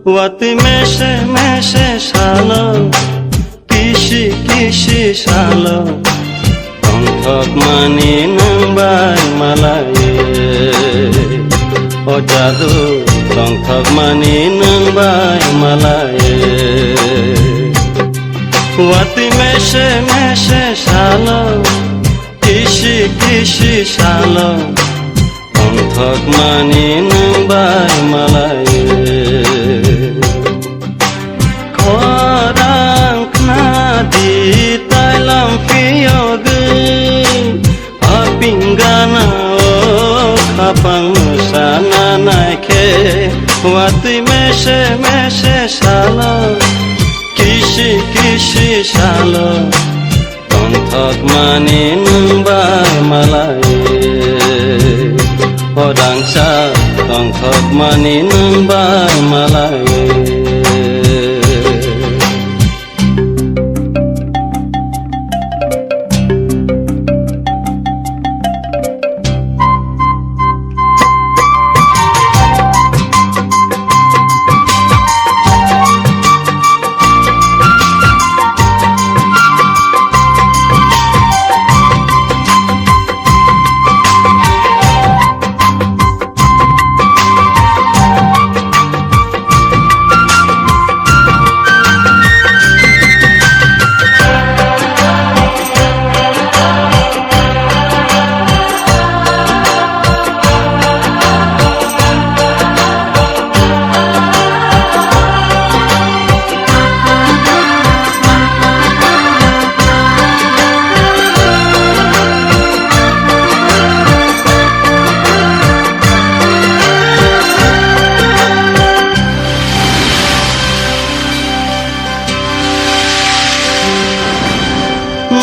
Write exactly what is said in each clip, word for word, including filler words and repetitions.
Watwi mese mese salo, kisi kisi salo, tongthokmani nwng bai malaiye. O jadu, tongthokmani nwng bai malaiye. Watwi mese mese salo, kisi kisi salo, tongthokmani nwng bai malaiye. Khorang khna di tailam phiyogwi, aping gana o khapang mwsana naikhe, watwi mese mese salo, kisi kisi salo, tongthokmani nwng bai malaiye. O rangchak, tongthokmani nwng bai malaiye.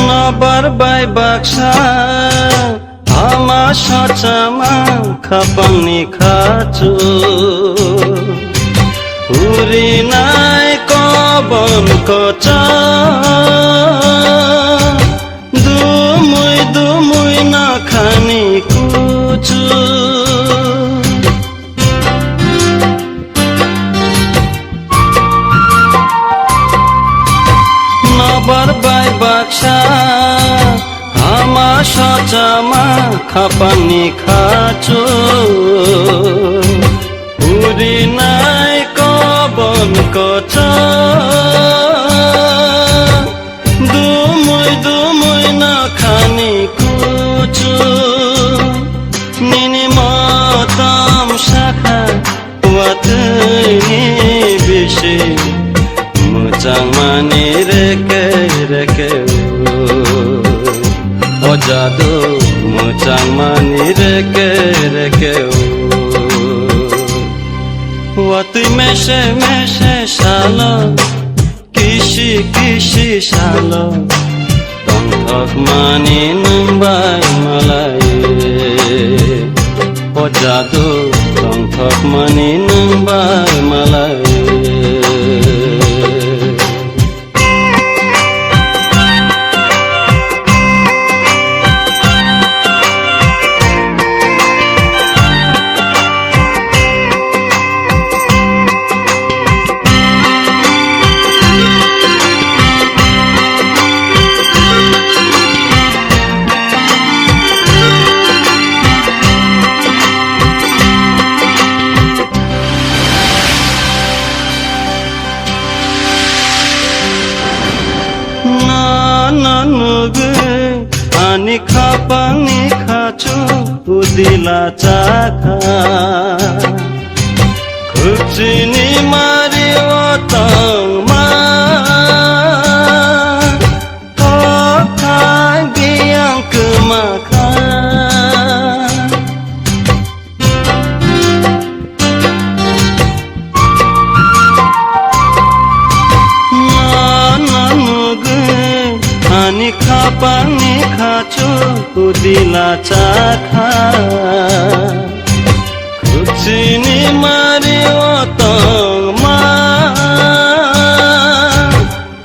Nobar bai baksa, ama sachama khapangni khachu, urinai kobon kocha, dumui dumui nakhani kuchu. Nobar bai baksa, ama sachama khapangni khachu, urinai kobon kocha, dumui dumui nakhani kuchu, nini motom sakha watwini bisi, mwchangmani reke reke o. O jadu, mwchangmani reke reke o. Watwi mese mese salo, kisi kisi salo, tongthokmani nwng bai malaiye. O jadu, tongthokmani nwng bai malaiye. Nono nugwi ani khapangni khachu udila chakha. Khukchini mari o tongma, kothai biyang kwmakha. Nono nugwi ani khapangni khachu udila chakha. Khukchini mari o tongma,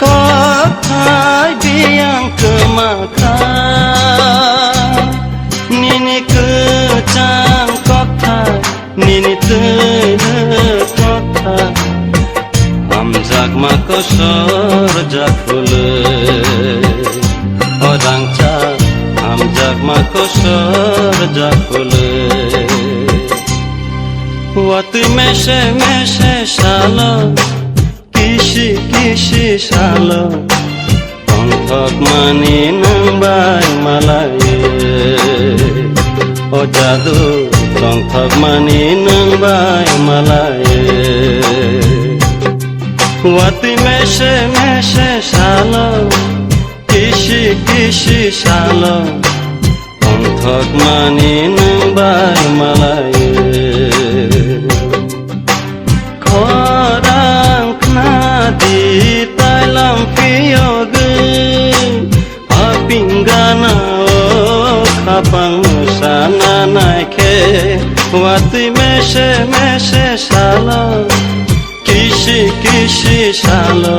kothai biyang kwmakha. Nini kwchang kothai, nini twino kothai, Kosor jakhule, o rangchak hamjakma kosor jakhule. Watwi mese mese salo, kisi kisi salo, tongthokmani nwng bai malaye. O jadu, tongthokmani nwng bai malaye. Watwi mese mese salo, kisi kisi salo, tongthokmani nwng bai malaye. Khorang khna di tailam phiyogwi, apinggana o khapang sana naikhe, watwi mese mese salo, kisi kisi salo,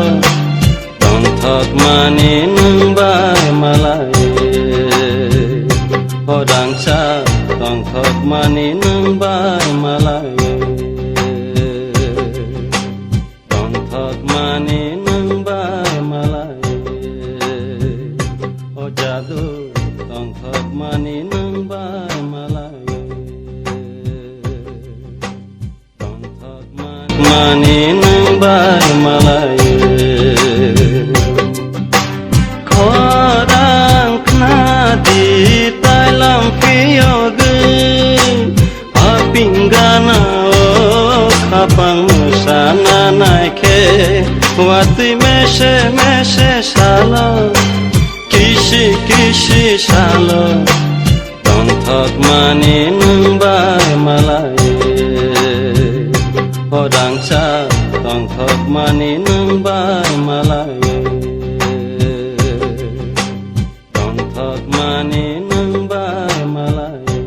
tongthokmani nwng bai malaye. O rangchak, tongthokmani nwng bai malaye. Tongthokmani nwng bai malaye. O jadu, tongthokmani nwng bai malaye. Tongthokmani nwng bai malaye. Khorang khna di tailam phiyogwi, apinggana o khapang sana naikhe, watwi mese mese salo, kisi kisi salo, tongthokmani nwng bai malaye. O rangchak, tongthokmani nwng bai malaye. Tongthokmani nwng bai malaye.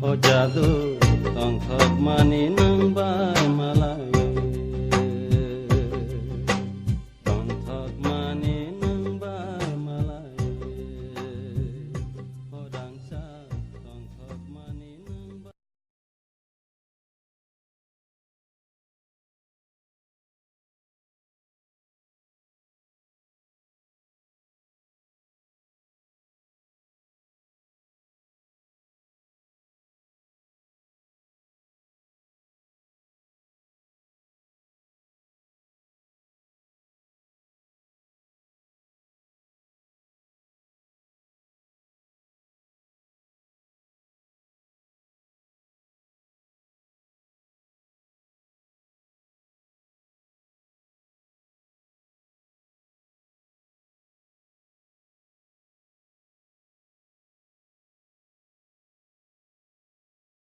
O jadu, tongthokmani nwng